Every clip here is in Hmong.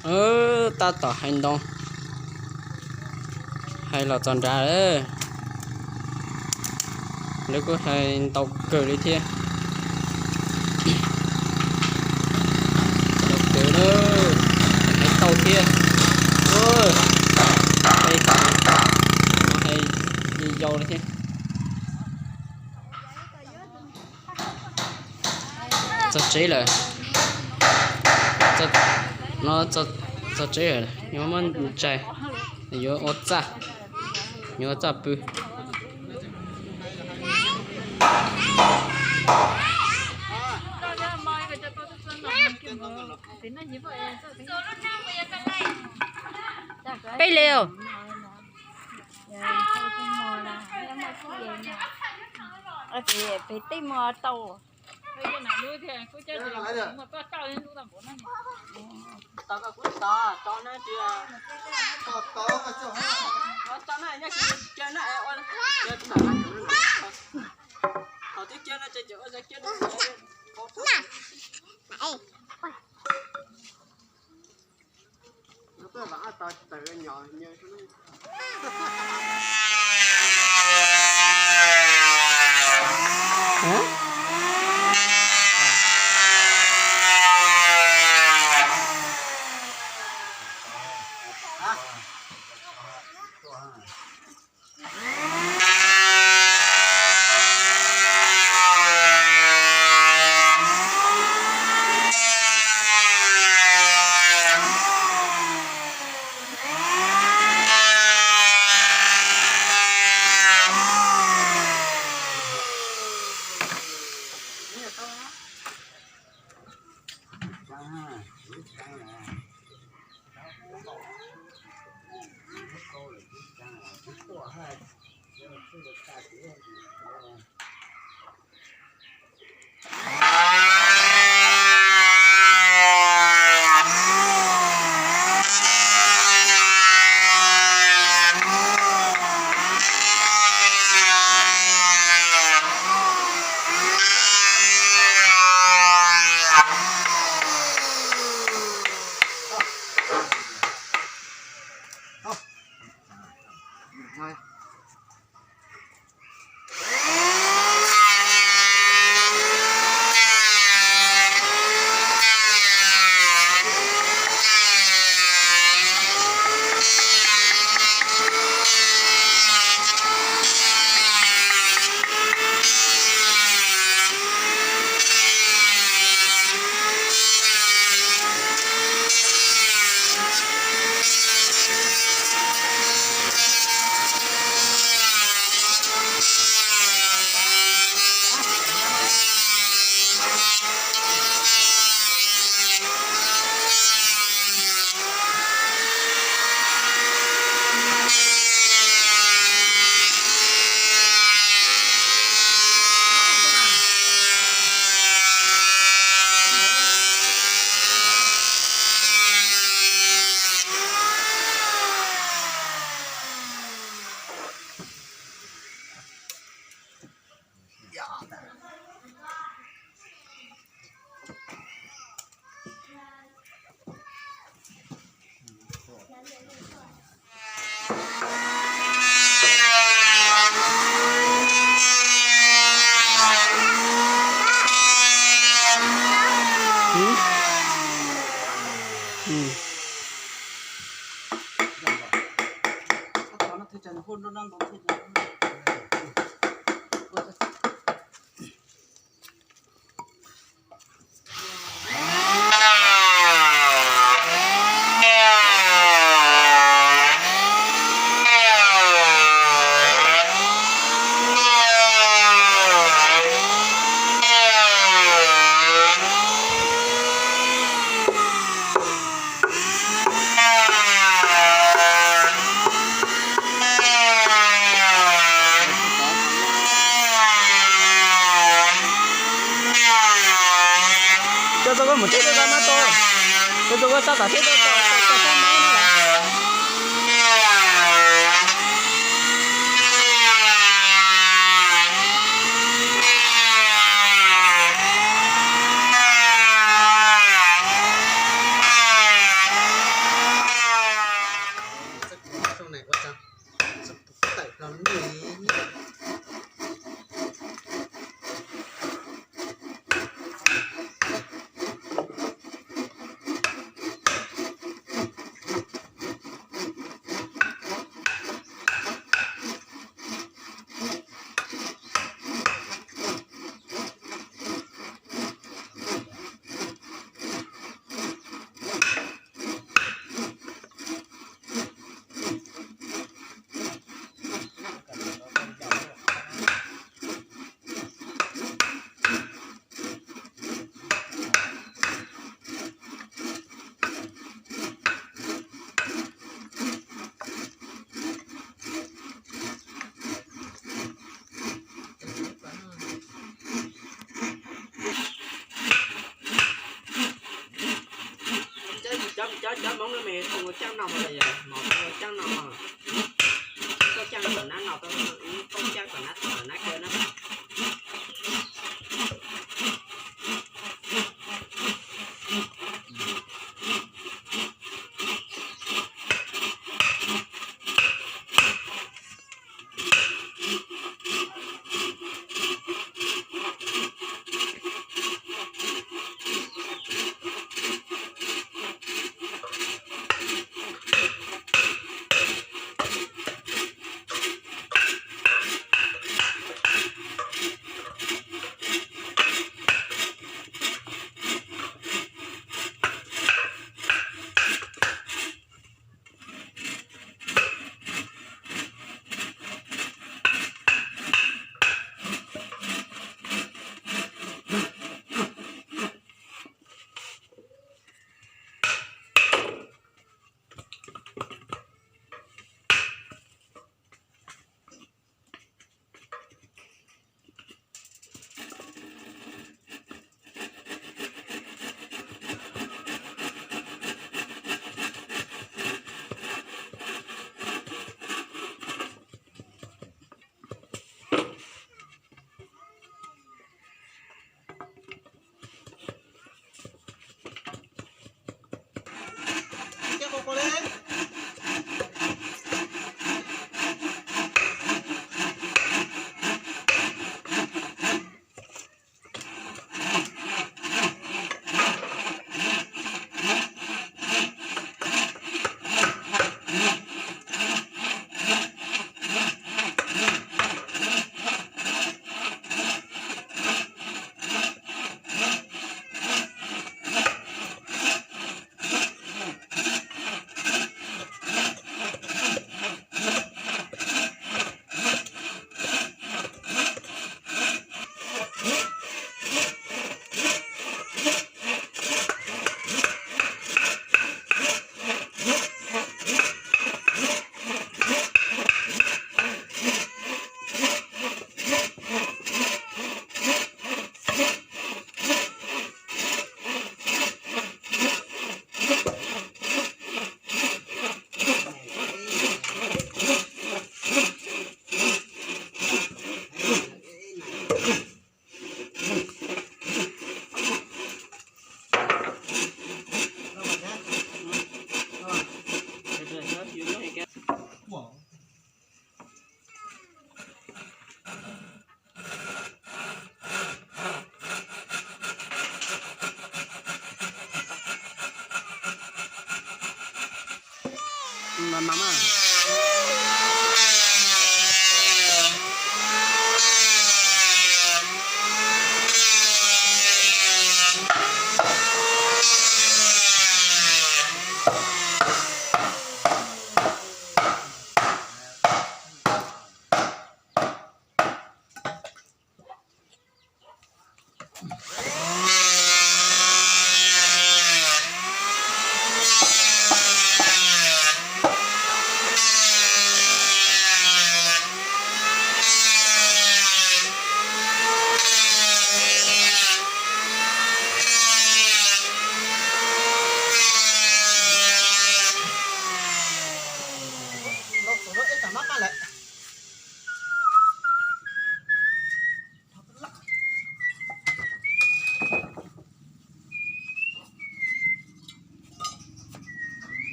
Tab tom hais ntoo, hais los txog nrad lawm. Lawv kuj hais ntau kawg li thiab. Ntau kawg lawm, hais tau thiab. Ua, hais, hais yau li thiab. Txog tsev lawm. No txog tsev lawm, yuav muab ntsaig, yuav ua txaj, yuav ua txaj pw. Peb li os. Peb tej mo tau. Coj tau koj mus teb tau mab tau. Coj tau koj sab tom teb tau tau tau sab mab no lawm. Cov cov Hmoob no mas tus ua caaj no mas, tus ua caaj no mas, koj caaj kom nab no, koj caaj kom nab tawm nab kaw na.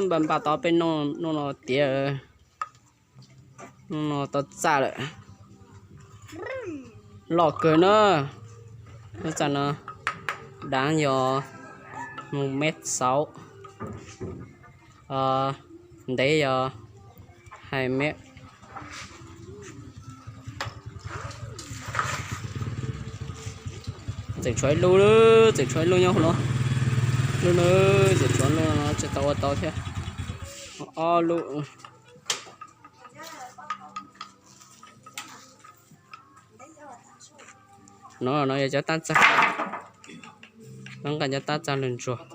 Npaj npaj tau peb noj no tiav, noj no tau txaj lawm. Loj kawg na. Lub txaj no daav yog mus mev xauv, ntev yog hais mev. Tseem tshuav ib lub, tseem tshuav ib lub nyob hauv no. Lub no tseem tshuav lub no tsis tau ua tau thiab. Ob lub. No no yog cov tab txaj, no nqa cov tab txaj lug ntsuag.